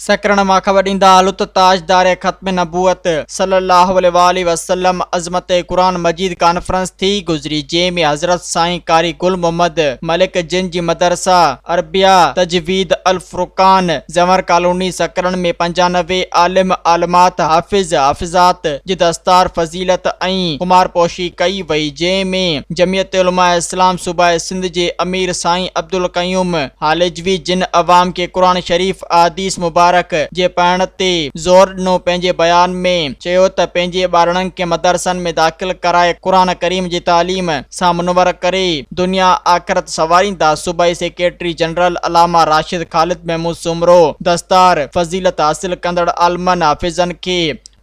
سڪرنڊ مان خبر ڏيندا هلون ته تاجدار ختم نبوت صلي الله عليه واٰله وسلم عظمت قرآن مجيد ڪانفرنس ٿي گذري جنهن ۾ حضرت سائين قاري گل محمد ملڪ جن جي مدرسه عربيه تجويد الفرقان زنور ڪالوني سڪرنڊ ۾ 95 عالم عالمات حافظ حافظات جي دستار فضيلت ۽ خمار پوشي ڪئي وئي جنهن ۾ جمعيت علماء اسلام صوبائي سنڌ جي امير سائين عبدالقيوم هاليجوي جن عوام کي قرآن شريف احاديث مبارڪ جي پڙهڻ تي زور ڏنو پنهنجي بيان ۾ چيو ته پنهنجي ٻارڙن کي مدرسن ۾ داخل ڪرائي قرآن ڪريم جي تعليم سان منور ڪري دنيا آخرت سنواريندا صوبائي سيڪريٽري جنرل علامه راشد خالد محمود سومرو دستار فضيلت حاصل ڪندڙ عالمن حافظن کي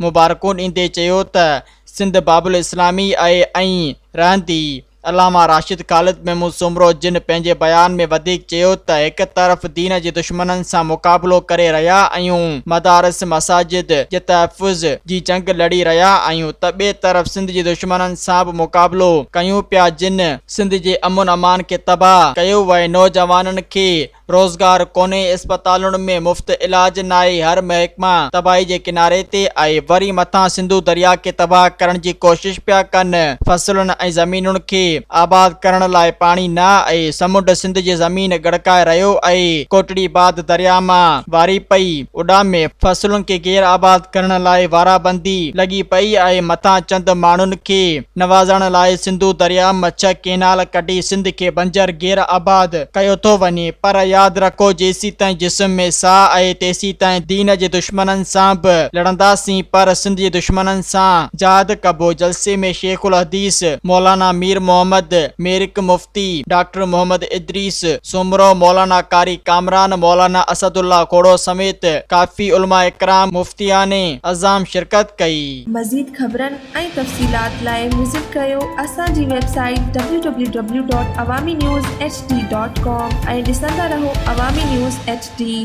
مبارڪون ڏيندي چيو ته سنڌ باب الاسلامي آهي ۽ رهندي. علامه راشد خالد محمود سومرو جن پنهنجي بيان ۾ وڌيڪ چيو ته هڪ طرف دين جي دشمنن سان مقابلو ڪري رهيا آهيون، مدارس مساجد جي تحفظ جي جنگ لڙي رهيا آهيون ته ٻئي طرف سنڌ جي دشمنن سان به مقابلو ڪيون پيا جن سنڌ جي امن امان کي تباهه ڪيو ويو نوجوانن کي روزگار ڪونهي، اسپتالن ۾ مفت علاج ناهي، هر محڪما تباهي جي ڪناري تي آهي، وري مٿان سنڌو درياء کي تباهه ڪرڻ جي ڪوشش پيا ڪن، فصلن ۽ زمينن کي آباد ڪرڻ لاء پاڻي نه آهي، سمنڊ سنڌ جي زمين ڳڙڪائي رهيو آهي، ڪوٽڙي بعد درياء مان واري پئي اڏامي، فصلن کي غير آباد ڪرڻ لاء وارابندي لڳي پئي آهي، مٿان چند ماڻهن کي نوازڻ لاء سنڌو درياء مان ڇهه ڪينال ڪڍي سنڌ کي بنجر غير آباد ڪيو ٿو وڃي پر ياد رکو جيسيتائين جسم ۾ ساهه آهي تيسيتائين دين جي دشمنن سان به لڙنداسين پر سنڌ جي دشمنن سان جهاد ڪبو جلسي ۾ شيخ الحديث مولانا مير محمد ميرڪ مفتي ڊاڪٽر محمد ادريس سومرو مولانا قاري ڪامران مولانا اسد الله کوڙو سميت ڪافي علماء ڪرام مفتيان عظام شرڪت ڪئي. مزيد خبرن ۽ تفصيلات لاء وزٽ ڪريو اسان جي website W W W dot Awami news H D dot com ۽ ڏسندا رهو عوامي نيوز ايڇ ڊي.